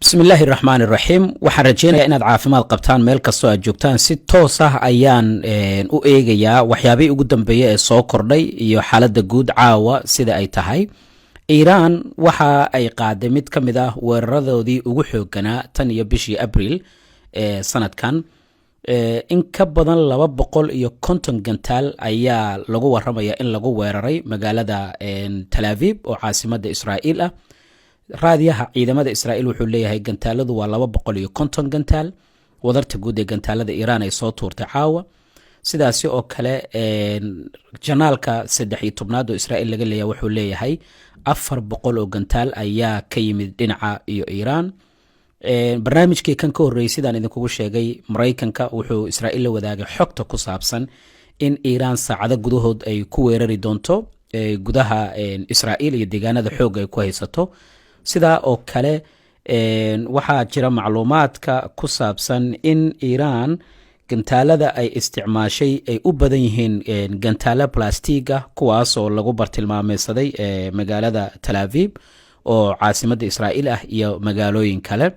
Bismillaahi raxmaan iraxiim. Waxaan rajeynayaa inaad caafimaad qabtaan meel kastoo aad joogtaan. Si toos ah ayaan u eegayaa waxyaabihii ugu dambeeya ee soo kordhay iyo xaaladda guud caawa sida ay tahay. Iiraan waxa ay qaaday mid ka mid ah weeraradoodii ugu xooganaa tan iyo bishii Abriil ee sanadkan. In ka badan 250 gantaal ayaa lagu waramaya in lagu weeraray magaalada Tel Aviv oo caasimadda Israa'iil ah. Raadiyaha ciidamada Israa'iil wuxuu leeyahay gantaaladu waa 250 gantaal, wadarta guud ee gantaalada Iiraan ay soo tuurtay caawa. Sidaasi oo kale janaalka 13aad oo Israa'iil laga leeyahay wuxuu leeyahay 400 oo gantaal ayaa ka yimid dhinaca iyo Iiraan. Barnaamijkii kan ka horreeyey, sidaan idinkugu sheegay, Maraykanka wuxuu Israa'iil la wadaagay xogta ku saabsan in Iiraan saacado gudahood ay ku weerari doonto gudaha Israa'iil iyo deegaanada xoogga ay ku haysato. Sidaa oo kale waxaa jira macluumaadka ku saabsan in Iiraan gantaalada ay isticmaashay ay u badan yihiin gantaalo balastiga, kuwaasoo lagu bartilmaameysaday magaalada Tel Aviv oo caasimadda Israa'iil ah iyo magaalooyin kale.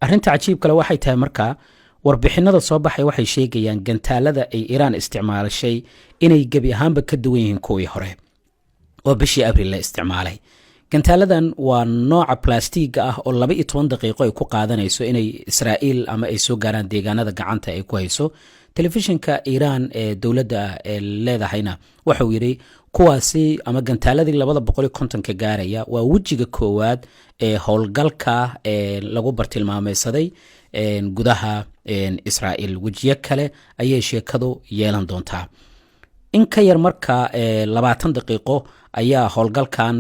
Arrinta cajiib kale waxay tahay, markaa warbixinada soo baxay waxay sheegayaan gantaalada ay Iiraan isticmaashay inay gebi ahaanba ka duwan yihiin kuwii hore oo bishii Abriil la isticmaalay. Gantaaladan waa nooca balastiga ah oo 12 daqiiqo ay ku qaadanayso inay Israa'iil ama ay soo gaaraan deegaanada gacanta ay ku hayso. Telefishinka Iiraan ee dowladda leedahayna waxauu yidhi kuwaasi ama gantaaladii 250-ka gaaraya waa wejiga koowaad ee howlgalka lagu bartilmaameysaday gudaha Israa'iil. Wejiyo kale ayay sheekadu yeelan doontaa. In ka yar marka 20 daqiiqo ayaa howlgalkan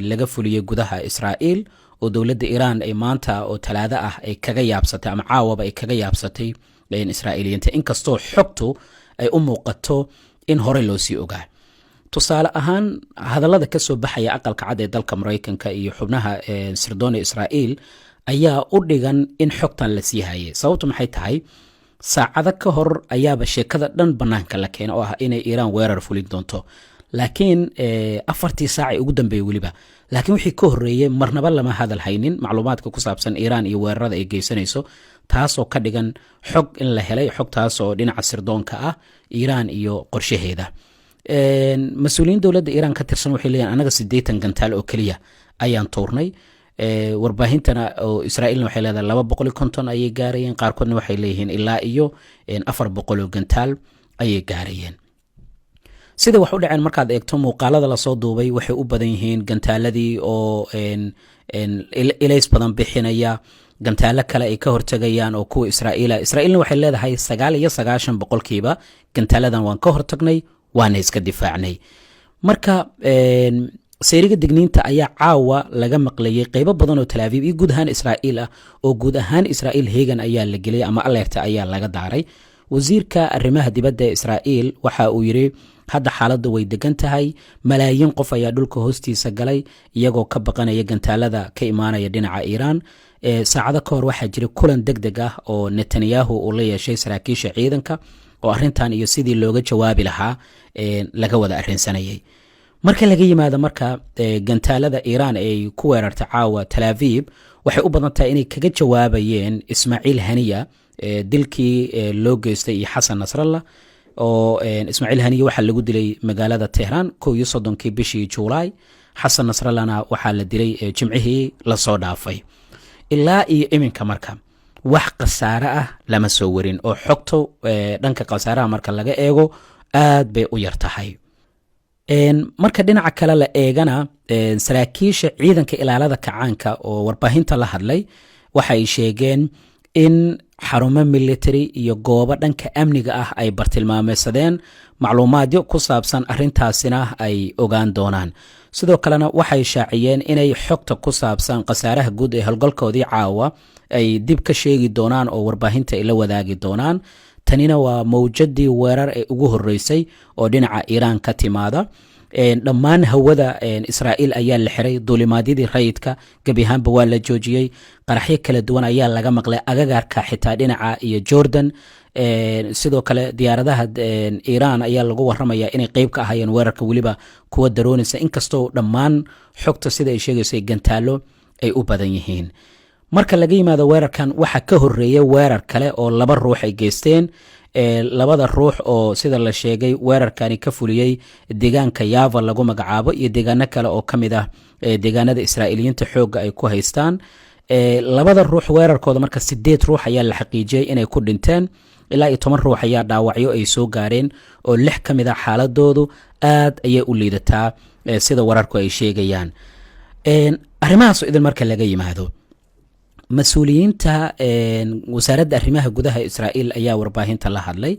laga fuliyey gudaha Israa'iil oo dowladda Iiraan ay maanta oo Talaado ah ay kaga yaabsatay ama caawaba ay kaga yaabsatay Israa'iiliyiinta, inkastoo xogtu ay u muuqato in horey loo sii ogaa. Tusaale ahaan, hadallada ka soo baxaya Aqalka Cad ee dalka Maraykanka iyo xubnaha sirdoona Israa'iil ayaa u dhigan in xogtan la sii hayay. Sababtu maxay tahay? Saacado ka hor ayaaba sheekada dhan banaanka la keenay oo ah inay Iiraan weerar fulin doonto, laakiin 4-tii saac ee ugu dambeeyey weliba. Laakiin wixii ka horreeyey marnaba lama hadal haynin macluumaadka ku saabsan Iiraan iyo weerarada ay geysanayso, taasoo ka dhigan xog in la helay, xogtaasoo dhinaca sirdoonka ah, Iiraan iyo qorshaheeda. Mas-uuliyiin dowladda Iiraan ka tirsan waxay leeyihin anaga 80 gantaal oo keliya ayaan tuurnay. Warbaahintana oo Israa'iilna waxay leedahay 250 ayay gaarayeen, qaarkoodna waxay leeyihiin ilaa iyo 400 oo gantaal ayay gaarayeen. Sida wax u dhaceen markaad eegto muuqaalada lasoo duubay, waxay u badan yihiin gantaaladii oo ilays badan bixinaya, gantaalo kale ay ka hortagayaan oo kuwa Israa'iila. Israa'iilna waxay leedahay 99% gantaaladan waan ka hortagnay, waana iska difaacnay. Marka sayriga digniinta ayaa caawa laga maqlayay qeybo badan oo Tel Aviv iyo guud ahaan Israa'iil ah, oo guud ahaan Israa'iil heegan ayaa la geliyay ama alerta ayaa laga daaray. Wasiirka arrimaha dibadda ee Israa'iil waxa uu yidhi hadda xaaladdu way degan tahay, malaayiin qof ayaa dhulka hoostiisa galay iyagoo ka baqanaya gantaalada ka imaanaya dhinaca Iiraan. Saacado ka hor waxaa jiray kulan deg deg ah oo Netanyahu uu la yeeshay saraakiisha ciidanka oo arrintan iyo sidii looga jawaabi lahaa laga wada arrinsanayay. Marka laga yimaado marka gantaalada Iiraan ay ku weerartay caawa Tel Aviv, waxay u badan tahay inay kaga jawaabayeen Ismaaciil Haniya dilkii loo geystay iyo Xasan Nasrallah. Oo Ismaaciil Haniya waxaa lagu dilay magaalada Tehraan 31-kii bishii Juulaay, Xasan Nasrallahna waxaa la dilay Jimcihii lasoo dhaafay. Ilaa iyo iminka marka wax khasaare ah lama soo warin, oo xogto dhanka khasaaraha marka laga eego aad bay u yar tahay. Marka dhinaca kale la eegana, saraakiisha ciidanka ilaalada kacaanka oo warbaahinta la hadlay waxay sheegeen in xarumo military iyo goobo dhanka amniga ah ay bartilmaameysadeen, macluumaadyo ku saabsan arintaasina ay ogaan doonaan. Sidoo kalena waxay shaaciyeen inay xogta ku saabsan khasaaraha guud ee howlgalkoodii caawa ay dib ka sheegi doonaan oo warbaahinta ay la wadaagi doonaan. Tanina waa mawjadii weerar ee ugu horeysay oo dhinaca Iiraan ka timaada. Dhammaan hawada Israa'iil ayaa la xiray, duulimaadyadii rayidka gebi ahaanba waa la joojiyey. Qaraxyo kala duwan ayaa laga maqlay agagaarka, xitaa dhinaca iyo Jordan. Sidoo kale diyaaradaha Iiraan ayaa lagu waramaya inay qeyb ka ahaayeen weerarka, weliba kuwa daroonaysa, inkastoo dhammaan xogta sida ay sheegayso gantaalo ay u badan yihiin. Marka laga yimaado weerarkan, waxaa ka horeeya weerar kale oo laba ruux ay geysteen. Labada ruux oo sida la sheegay weerarkani ka fuliyey deegaanka Yava lagu magacaabo iyo deegaano kale oo ka mid ah deegaanada Israa'iiliyiinta xoogga ay ku haystaan. Labada ruux weerarkooda marka sideed ruux ayaa la xaqiijiyey inay ku dhinteen, ilaa iyo 10 ruux ayaa dhaawacyo ay soo gaareen, oo lix ka mid a xaaladoodu aad ayay u liidataa, sida wararku ay sheegayaan. Arrimahaas idin marka laga yimaado, mas-uuliyiinta wasaaradda arrimaha gudaha Israa'iil ayaa warbaahinta la hadlay,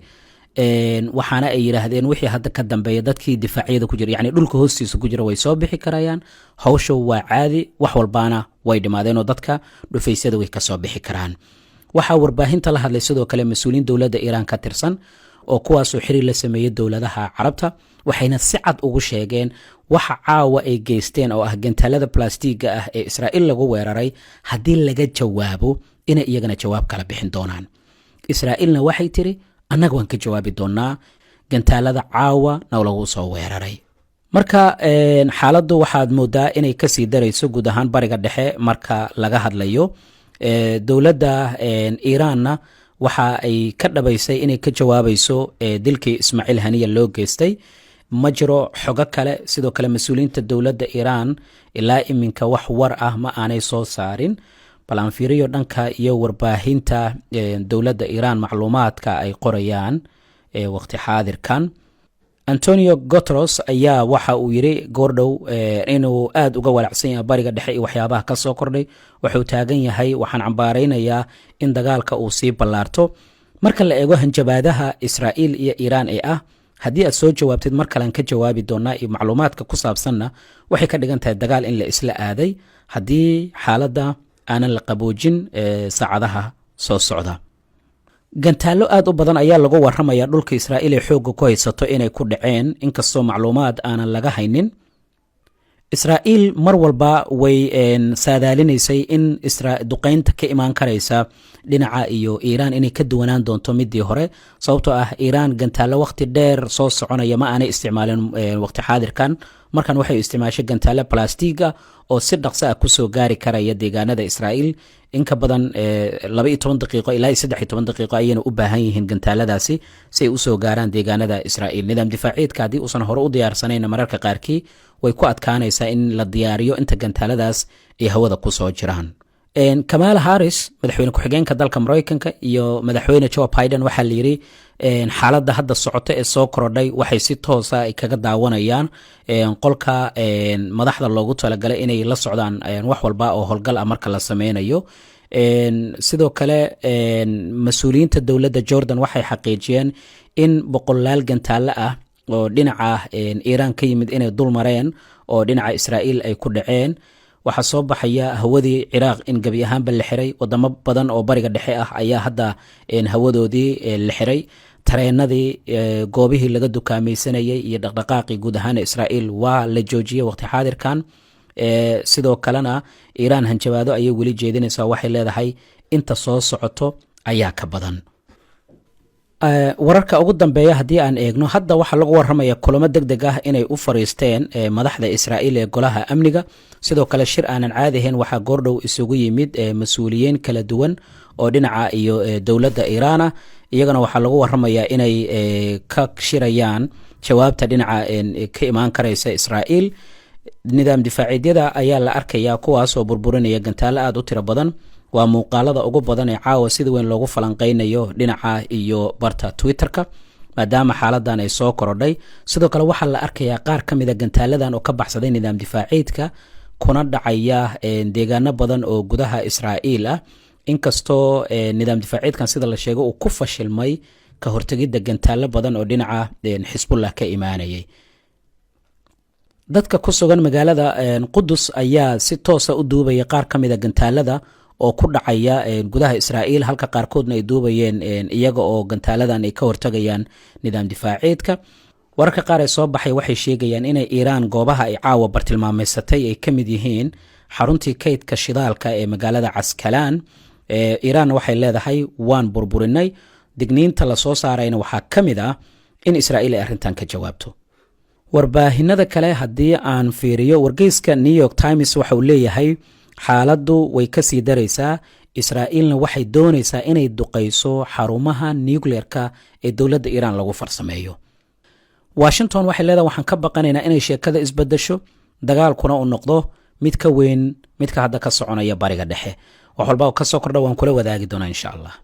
waxaana ay yidhaahdeen wixii hadda ka dambeeya dadkii difaacyada ku jira, yani dhulka hoostiisa ku jira, way soo bixi karayaan. Hawsha waa caadi, wax walbaana way dhimaadeen oo dadka dhufaysyada way kasoo bixi karaan. Waxaa warbaahinta la hadlay sidoo kale mas-uuliyiin dowladda Iiraan ka tirsan, oo kuwaasoo xiriir la sameeyey dowladaha Carabta, waxayna si cad ugu sheegeen waxa caawa ay geysteen oo ah gantaalada balastiga ah ee Israa'iil lagu weeraray, haddii laga jawaabo inay iyagana jawaab kala bixin doonaan. Israa'iilna waxay tiri, annaga waan ka jawaabi doonaa gantaalada caawa na lagu soo weeraray. Marka xaaladdu waxaad moodaa inay kasii darayso guud ahaan Bariga Dhexe marka laga hadlayo. Dowladda Iiraanna waxa ay ka dhabaysay inay ka jawaabayso dilkii Ismaaciil Haniya loo geystay. Ma jiro xogo kale. Sidoo kale mas-uuliyiinta dowladda Iiraan ilaa iminka wax war ah ma aanay soo saarin. Bal aan fiiriyo dhanka iyo warbaahinta dowladda Iiraan macluumaadka ay qorayaan waqti xaadirkan. Antonio Guterres ayaa waxa uu yiri goordhow inuu aada uga walacsan yahay Bariga Dhexe iyo waxyaabaha ka soo kordhay. Wuxuu taagan yahay, waxaan cambaaraynayaa in dagaalka uu sii ballaarto. Marka la eego hanjabaadaha Israa'iil iyo Iiraan ee ah haddii aad soo jawaabtid mar kalean ka jawaabi doonaa iyo macluumaadka ku saabsanna, waxay ka dhigan tahay dagaal in la isla aaday haddii xaaladda aanan la qaboojin saacadaha soo socda. Gantaallo aad u badan ayaa lagu waramaya dhulka Israa'iil ee xoogga ku haysato inay ku dhaceen, inkastoo macluumaad aanan laga haynin. Israa'iil mar walba way saadaalinaysay in duqeynta ka imaan karaysa dhinaca iyo Iiraan inay ka duwanaan doonto midii hore, sababtoo ah Iiraan gantaallo waqti dheer soo soconaya ma aanay isticmaalin waqti xaadirkan. Markan waxay isticmaashay gantaallo balastiga oo si dhaqso ah kusoo gaari karaya deegaanada Israa'iil. In ka badan 12 daqiiqo ilaa iyo 13 daqiiqo ayayna u baahan yihiin gantaaladaasi si ay usoo gaaraan deegaanada Israa'iil. Nidaam difaaciidka haddii uusan hore u diyaarsanayn, mararka qaarkii way ku adkaanaysaa in la diyaariyo inta gantaaladaas ay hawada kusoo jiraan. Kamala Harris, madaxweyne ku-xigeenka dalka Maraykanka, iyo madaxweyne Joe Biden waxaa la yidhi xaaladda hadda socota ee soo korodhay waxay si toosa ay kaga daawanayaan qolka madaxda loogu talagalay inay la socdaan wax walba oo howlgal ah marka la sameynayo. Sidoo kale mas-uuliyiinta dowladda Jordan waxay xaqiijiyeen in boqolaal gantaallo ah oo dhinaca Iiraan ka yimid inay dul mareen oo dhinaca Israa'iil ay ku dhaceen. Waxaa soo baxaya hawadii Ciraaq in gebi ahaanba la xiray. Wadamo badan oo Bariga Dhexe ah ayaa hadda hawadoodii la xiray. Tareenadii, goobihii laga dukaamaysanayay iyo dhaqdhaqaaqii guud ahaan Israa'iil waa la joojiyey waqti xaadirkan. Sidoo kalena Iiraan hanjabaado ayay weli jeedinaysaa. Waxay leedahay inta soo socoto ayaa ka badan. Wararka ugu dambeeya haddii aan eegno, hadda waxaa lagu waramaya kulamo deg deg ah inay u fariisteen madaxda Israa'iil ee golaha amniga. Sidoo kale shir aanan caadi ahayn waxaa goordhow isugu yimid mas-uuliyiin kala duwan oo dhinaca iyo dowladda Iiraana. Iyagana waxaa lagu waramayaa inay ka shirayaan jawaabta dhinaca ka imaan karaysa Israa'iil. Nidaam difaaciidyada ayaa la arkayaa kuwaasoo burburinaya gantaallo aada u tiro badan. Waa muuqaalada ugu badan ee caawa sida weyn loogu falanqeynayo dhinaca iyo barta Twitterka, maadaama xaaladan ay soo korodhay. Sidoo kale waxaa la arkayaa qaar ka mida gantaaladan oo ka baxsaday nidaam difaaciidka kuna dhacaya deegaano badan oo gudaha Israa'iil ah, inkastoo nidaam difaaciidkan sida la sheego uu ku fashilmay ka hortegidda gantaallo badan oo dhinaca Xisbullah ka imaanayay. Dadka ku sugan magaalada Qudus ayaa si toosa u duubaya qaar ka mida gantaalada oo ku dhacaya gudaha Israa'iil, halka qaarkoodna ay duubayeen iyaga oo gantaaladan ay ka hortagayaan nidaam difaaciidka. Wararka qaar ee soo baxay waxay sheegayaan inay Iiraan goobaha ay caawa bartilmaameysatay ay ka mid yihiin xaruntii kaydka shidaalka ee magaalada Caskalaan. Iiraanna waxay leedahay waan burburinay. Digniinta lasoo saarayna waxaa ka mid ah in Israa'iil ay arrintan ka jawaabto. Warbaahinada kale haddii aan fiiriyo, wargeyska New York Times waxa uu leeyahay Xaaladdu way kasii daraysaa. Israa'iilna waxay doonaysaa inay duqayso xarumaha nuclearka ee dowladda Iiraan lagu farsameeyo. Washington waxay leedahay, waxaan ka baqanaynaa inay sheekada isbedesho, dagaalkuna uu noqdo mid ka weyn midka hadda ka soconaya Bariga Dhexe. Wax walba oo ka soo kordha waan kula wadaagi doonaa, insha Allah.